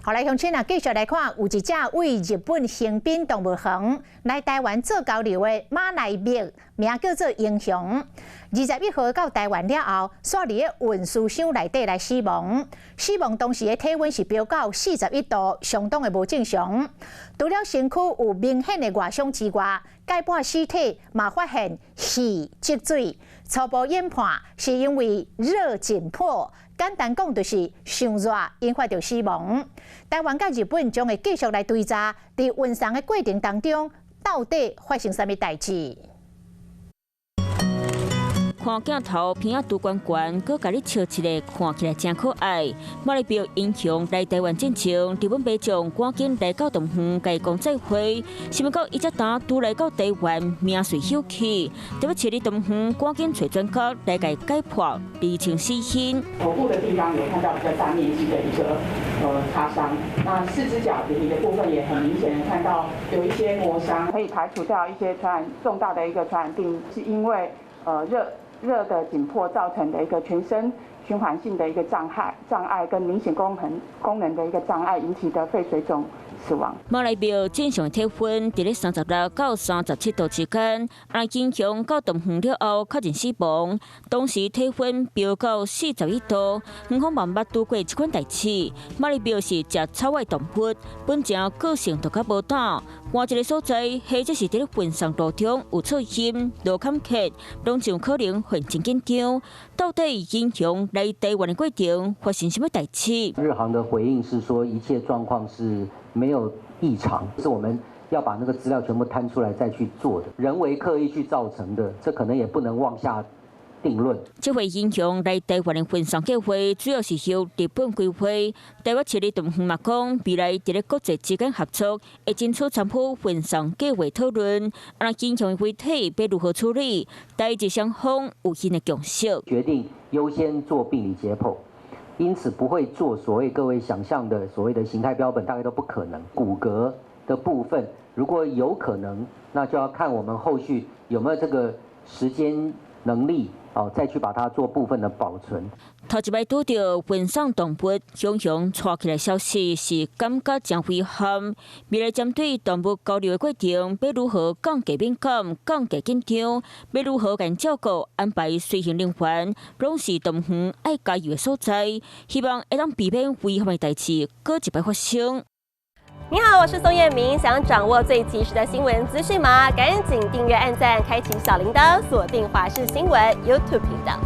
好來，鄉親啊，繼續來看，有一隻位日本橫濱動物園來台灣做交流的馬來貘，名叫做英雄。21號到台灣了後，煞佇咧運輸箱內底來死亡。死亡當時的體溫是飆到41度，相當的無正常。除了身軀有明顯的外傷之外，解剖屍體嘛發現血積水，初步研判是因為熱緊迫。簡單講就是傷熱引發著死亡。台灣佮日本將會繼續來追查，佇運送的過程當中，到底發生啥物代誌？看鏡頭鼻仔拄懸懸，閣共你笑一下，看起來誠可愛。馬來貘英雄來台灣進前，日本民眾趕緊來到動物園共伊講再會。想欲到伊才剛拄來到台灣，命隨休去，特別市動物園趕緊揣專家來共伊解剖，釐清死因。頭部的地方有看到比較大面積的一個擦傷，那四隻腳皮的部分也很明顯的看到有一些磨傷，可以排除掉一些傳染重大的一個傳染病，是因為熱的緊迫造成的一個全身循環性的一個障礙跟明顯功能的一個障礙引起的肺水腫死亡。馬來貘正常體溫佇咧36到37度之間，啊，英雄到動物園了後確認死亡，當時體溫飆到41度，園方嘛毋捌拄過這款代誌。馬來貘是食草的動物，本正個性就較無膽，換一個所在，或者是佇咧運送途中有錯心、路坎客，攏真有可能會真緊張。到底英雄來台灣的過程發生啥物代誌？日航的回應是說，一切狀況是沒有異常，是我們要把那個資料全部攤出來再去做的，人為刻意去造成的，這可能也不能妄下定論。這回英雄來台灣的運送計劃，主要是由日本規劃。台北市立動物園嘛講，未來佇咧國際之間合作，會爭取參與運送計劃討論。啊，英雄的遺體欲如何處理？台日雙方有𪜶的共識。決定優先做病理解剖，因此不會做所謂各位想象的所謂的形態標本，大概都不可能。骨骼的部分，如果有可能，那就要看我們後續有沒有這個時間能力。哦，再去把它做部分的保存。頭一擺拄著運送動物雄雄帶去的消息，是感覺誠遺憾。未來針對動物交流的過程，欲如何降低敏感、降低緊張，欲如何共照顧、安排隨行人員，攏是動物園愛加油的所在。希望會當避免遺憾的代誌閣一擺發生。你好，我是宋燕明，想掌握最及時的新聞資訊嗎？趕緊訂閱、按讚、開啟小鈴鐺，鎖定華視新聞 YouTube 頻道。